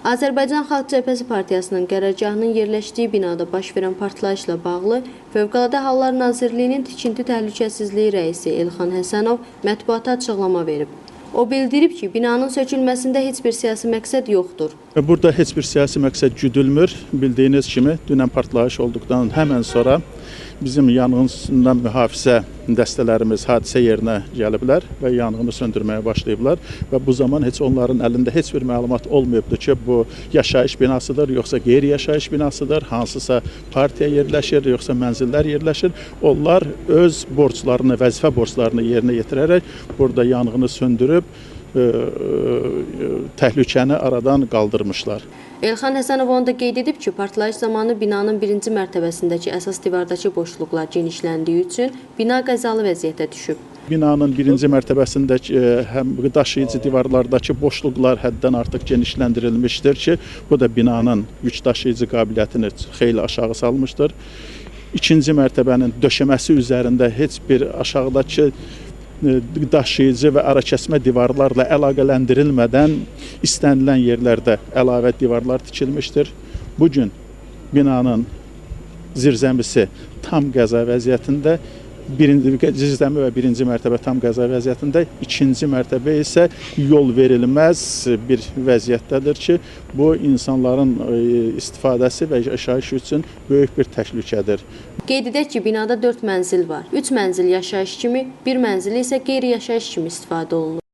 Azərbaycan Xalq Cəbhəsi Partiyasının qərargahının yerləşdiyi binada baş verən partlayışla bağlı Fövqəladə Hallar Nazirliyinin Tikinti Təhlükəsizliyi rəisi Elxan Həsənov mətbuata açıqlama verib. O bildirib ki, binanın sökülməsində heç bir siyasi məqsəd yoxdur. Burada heç bir siyasi məqsəd güdülmür. Bildiyiniz kimi, dünən partlayış olduqdan həmən sonra bizim yanğından mühafizə dəstələrimiz hadisə yerinə gəliblər və yanğını söndürməyə başlayıblar və bu zaman heç onların əlində heç bir məlumat olmayıbdır ki, bu yaşayış binasıdır, yoxsa qeyri-yaşayış binasıdır, hansısa partiya yerləşir, yoxsa mənzillər yerləşir. Onlar öz borclarını, vəzifə borclarını yerinə yetirərək burada yanğını söndürüb təhlükəni aradan qaldırmışlar. Elxan Həsənov onu da qeyd edib ki, partlayış zamanı binanın birinci mərtəbəsindəki əsas divardakı boşluqlar genişləndiyi üçün bina qəzalı vəziyyətə düşüb. Binanın birinci mərtəbəsindəki həm daşıyıcı divarlardakı boşluqlar həddən artıq genişləndirilmişdir ki, bu da binanın yük daşıyıcı qabiliyyətini xeyli aşağı salmışdır. İkinci mərtəbənin döşəməsi üzərində heç bir aşağıdakı daşıyıcı və arakəsmə divarlarla əlaqələndirilmədən istənilən yerlərdə əlavə divarlar tikilmişdir. Bugün binanın zirzəmisi tam qəza vəziyyətində, birinci zirzəmi və birinci mərtəbə tam qəza vəziyyətində, ikinci mərtəbə isə yol verilməz bir vəziyyətdədir ki, bu insanların istifadəsi və yaşayış üçün böyük bir təhlükədir. Qeyd edək ki, binada 4 mənzil var. 3 mənzil yaşayış kimi, 1 mənzili isə qeyri-yaşayış kimi istifadə olunur.